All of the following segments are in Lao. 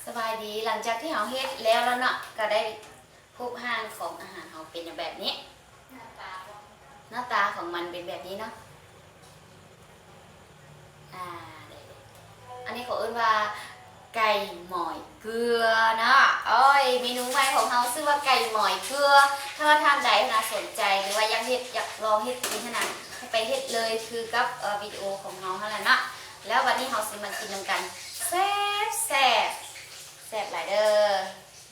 ສະບາຍດີ ຫຼັງຈາກທີ່ເຮົາເຮັດແລ້ວແລ້ວເນາະ ກໍໄດ້ພົບຮ່າງຂອງອາຫານເຮົາເປັນແບບນີ້ ໜ້າຕາຂອງມັນເປັນແບບນີ້ເນາະ. ອ່າ ອັນນີ້ເຂົາເອີ້ນວ່າໄກ່ໝອຍເກືອເນາະ. ໂອ້ຍ ເມນູໃໝ່ຂອງເຮົາຊື່ວ່າໄກ່ໝອຍເກືອ. ຖ້າວ່າທ່ານໃດຫັ້ນນະສົນໃຈ ຫຼືວ່າຢາກເຮັດ ຢາກລອງເຮັດກິນຫັ້ນນະ ໃຫ້ໄປເຮັດເລີຍ ຄືກັບ ເອີ ວິດີໂອຂອງເຮົາຫັ້ນແຫຼະເນາະ. ແລ້ວບັດນີ້ເຮົາຊິມາກິນນຳກັນ ແຊບໆ ແຊບຫຼາຍເດີ.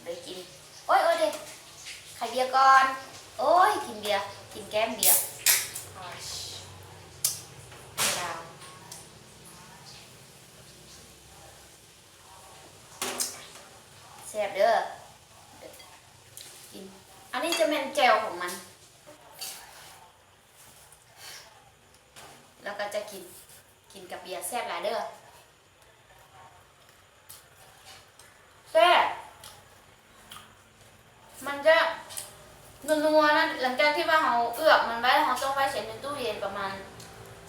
ໄດ້ກິນ ໂອ້ຍ ໂອ້ຍ ເດ ຂາຍເບຍກ່ອນ. ໂອ້ຍ ກິນເບຍ ກິນແກ້ມເບຍ. ແຊບເດີ ກິນ. ອັນນີ້ຈະແມ່ນແຈ່ວຂອງມັນ ແລ້ວກໍຈະກິນ ກິນກັບເບຍ ແຊບຫຼາຍເດີ. ແຊບ ມັນຈະນົວໆ ນະ. ຫຼັງຈາກທີ່ວ່າເຮົາເອືອບມັນໄວ້ ເຮົາຕ້ອງໄວ້ໃສ່ໃນຕູ້ເຢັນປະມານ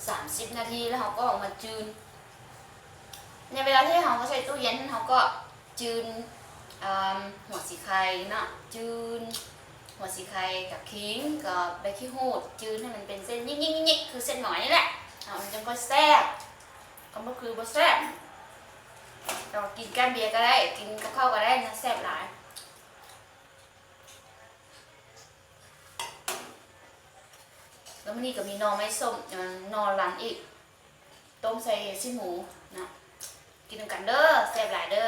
ສາມສິບນາທີ ແລ້ວເຮົາກໍເອົາມາຈືນ. ໃນເວລາທີ່ເຮົາມາໃສ່ຕູ້ເຢັນ ເຮົາກໍຈືນ ເອີ່ມ ຫົວສີໄຄເນາະ ຈືນຫົວສີໄຄກັບຂີງ ກັບໃບຂີ້ຫູດ ຈືນໃຫ້ມັນເປັນເສັ້ນຍິກໆໆ ຄືເສັ້ນໝອຍນີ້ແຫຼະ ເອົາ ມັນຈັ່ງຄ່ອຍແຊບ. ຄັນບໍ່ຄືບໍ່ແຊບ. ແຕ່ວ່າກິນແກ້ມເບຍກໍໄດ້ ກິນກັບເຂົ້າກໍໄດ້ນະ ແຊບຫຼາຍ. ແລ້ວມື້ນີ້ກໍມີໜໍ່ໄມ້ສົ້ມ ເອີ່ມ ໜໍ່ລັນອີກ ຕົ້ມໃສ່ຊີ້ນໝູນະ. ກິນນຳກັນເດີ ແຊບຫຼາຍເດີ.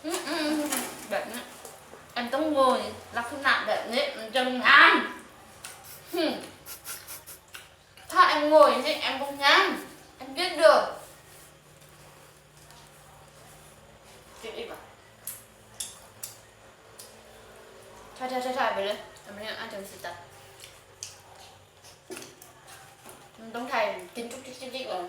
ອືມໆ ແບບນີ້ ແອມຕ້ອງໂງຍລັກສະນະແບບນີ້ ມັນຈຶ່ງງາມ. ຫື ຖ້າແອມໂງຍນີ້ ແອມບໍ່ງາມ ແອມຢືດເດີ. ກິນອີກບໍ່? ຖ່າຍໆໆ ໄປເລີຍ ແຕ່ມັນຍັງອາດຈະມີຊິຕັດ ມັນຕ້ອງຖ່າຍກິນຈຸກຈິກໆ ເລີຍ.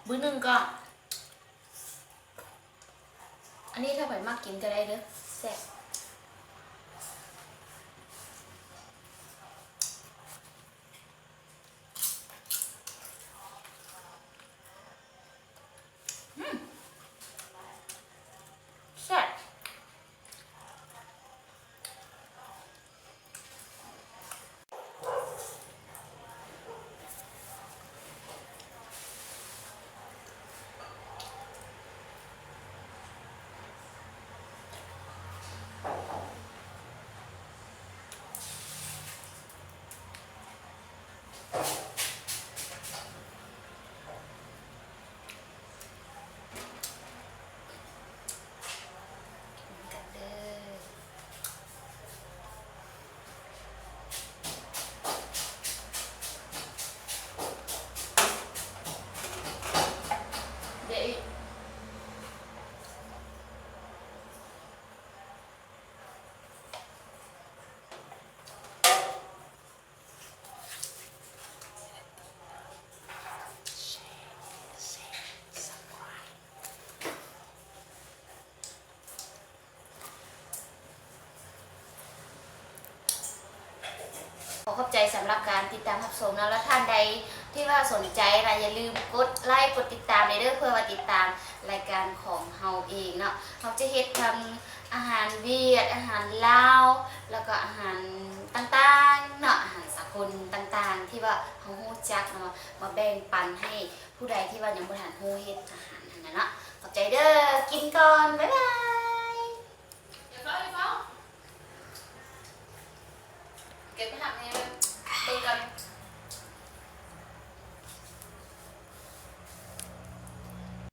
ມື້ໜຶ່ງກໍ ອັນນີ້ຖ້າໃຜມັກກິນກໍໄດ້ເດີ ແຊບ. ອືມ ແຊບ. ຂໍຂອບໃຈສຳລັບການຕິດຕາມຮັບຊົມເນາະ ແລະ ທ່ານໃດທີ່ວ່າສົນໃຈນະ ຢ່າລືມກົດໄລກົດຕິດຕາມແດ່ເດີ ເພື່ອວ່າຕິດຕາມລາຍການຂອງເຮົາເອງເນາະ. ເຮົາຈະເຮັດທັງ ອາຫານຫວຽດ ອາຫານລາວ ແລ້ວກໍອາຫານຕ່າງໆເນາະ ອາຫານສາກົນຕ່າງໆ ທີ່ວ່າເຮົາຮູ້ຈັກເນາະ ມາແບ່ງປັນໃຫ້ຜູ້ໃດທີ່ວ່າຍັງບໍ່ທັນຮູ້ເຮັດອາຫານຫັ້ນນະເນາະ. ຂອບໃຈເດີ ກິນກ່ອນ ບາຍບາຍ. ເກັບໄປຫາແມ່.